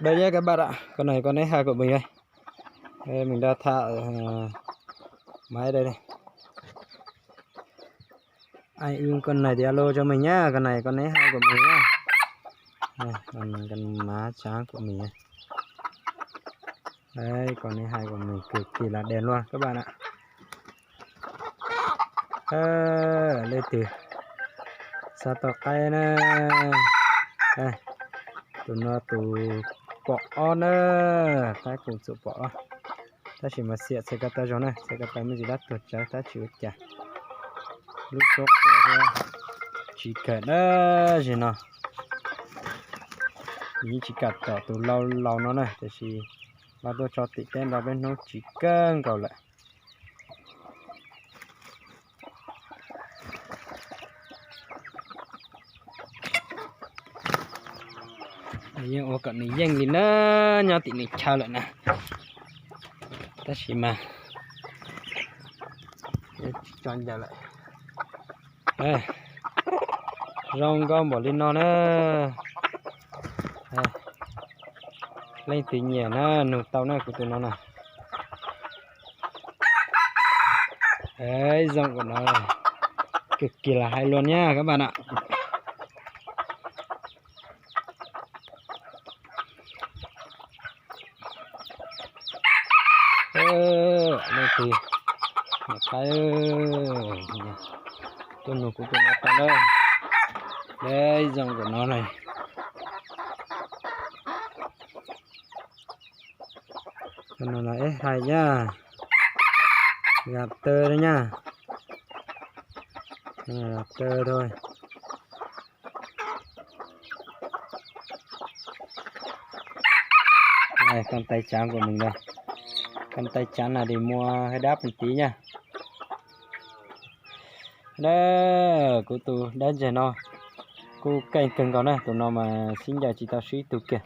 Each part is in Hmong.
Đây nhé các bạn ạ, con này con ấy hai của mình đây. Đây, mình đã thả, ờ, máy đây này. Anh ưng con này thì alo cho mình nhá, con này con ấy hai của mình nhá. Đây, con, con má trắng của mình này. Đấy, con ấy hai của mình cực kỳ là đen luôn các bạn ạ. Ê, leej twg xav tau qaib na, tus no tus pom ob na, qaib kuv txuam pom ob. Tab sis mas xiam txhais ko taw zoo na, txhais ko taw muaj tsis dab tuag tsawv tab sis ua cas lub suab qua thiab tsis kawm na. Zim no yeej tsis kam tom tus laus laus no na, tiam sis los tuaj tso tim teb nrog peb hnub tsis kawg nkaus lawm. Yeej ua kom nws yeej li na, nyob tim nws chaw lawm na. Tab sis mas tsis tso ncaws lawm. Zoo nkauj npaum li no na. Leej twg nyiam na nug tau na kuv tus no na. Ê, zoo nkaus no, cực kỳ là hay luôn nha các bạn ạ. Leej twg nyiam qaib tuaj nug kuv tus no tau na. Ê, zoo nkaus no na. Con này là ép hai nhá. Gà tơ đấy nhá. Con này là tơ thôi. Đây, con tay trắng của mình đây. Con tay trắng này thì mua hơi đắt một tí nha. Đây, kuv tus dab nteg no kuj keej kawg nkaus na, tus no mas sib ncaws tsis tau sib tug kiag.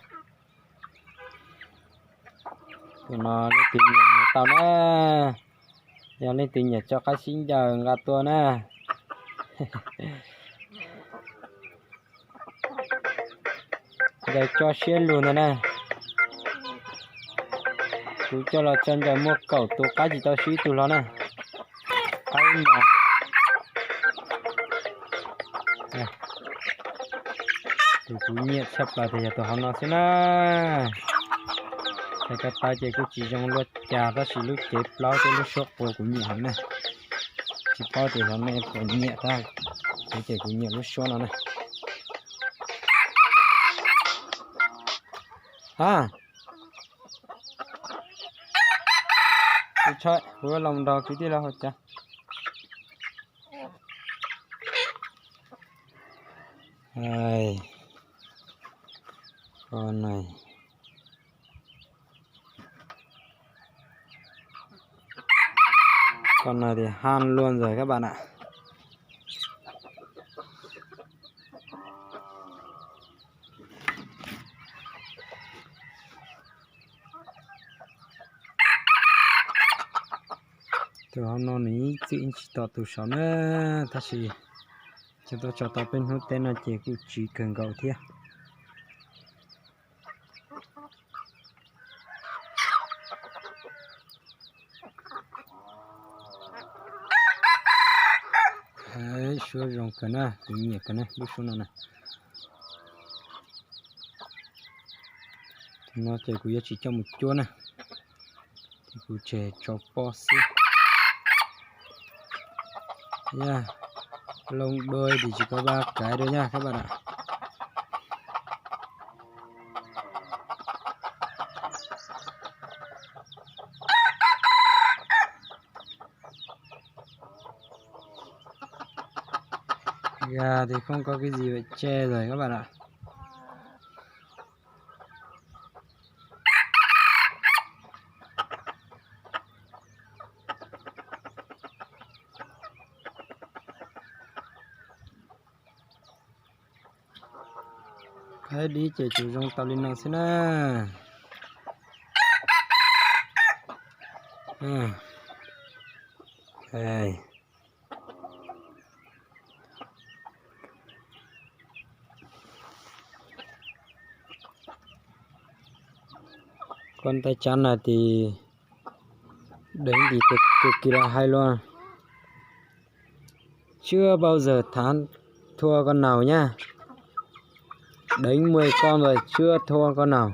Tus no leej twg nyiam nug tau na, yog leej twg nyiam tso qaib sib ncaws nqa tuaj na. Ncaws tso siab lug ntag na. Kuv coj los tso ncaws muaj kaum tus qaib tsis tau sib tug hlo na. Qaib mos. Tus kuv nyiam tshaj plaws tias yog tus hauv no xwb na. Txhais ko taw ces kuj tsis zoo luaj cas tab sis lub cev plaub thiab lub suab qua kuv nyiam heev na. Tsis paub tias xyov nej puas nyiam tab, kuv ces kuv nyiam lub suab no na. A, kuv tshais kuv los nrog kwv tij lawv haus cawv. Con này, con này thì han luôn rồi các bạn ạ. Tus hauv no nws ib txwm tsis tom tus saud na, tab sis cov tuaj tso tau peb hnub teb no ces kuj tsiv kawg nkaus thiab. Suab zoo kawg na, kuv nyiam kawg na lub suab no na. Tus no ces kuv yuav tsis coj mus cuab na, ces kuv tseg tso poj xwb. Yog loo dua tim tsis ko ba kaiv dua yog kab ba da. Gà thì không có cái gì phải chê rồi các bạn ạ. Qaib dib ces tsuas zoo tau li no xwb na. Poj ntaj tsab na tis deev tis tus kis la hais luas, Chưa bao giờ thắng thua con nào nhá. Đánh mười con rồi chưa thua con nào.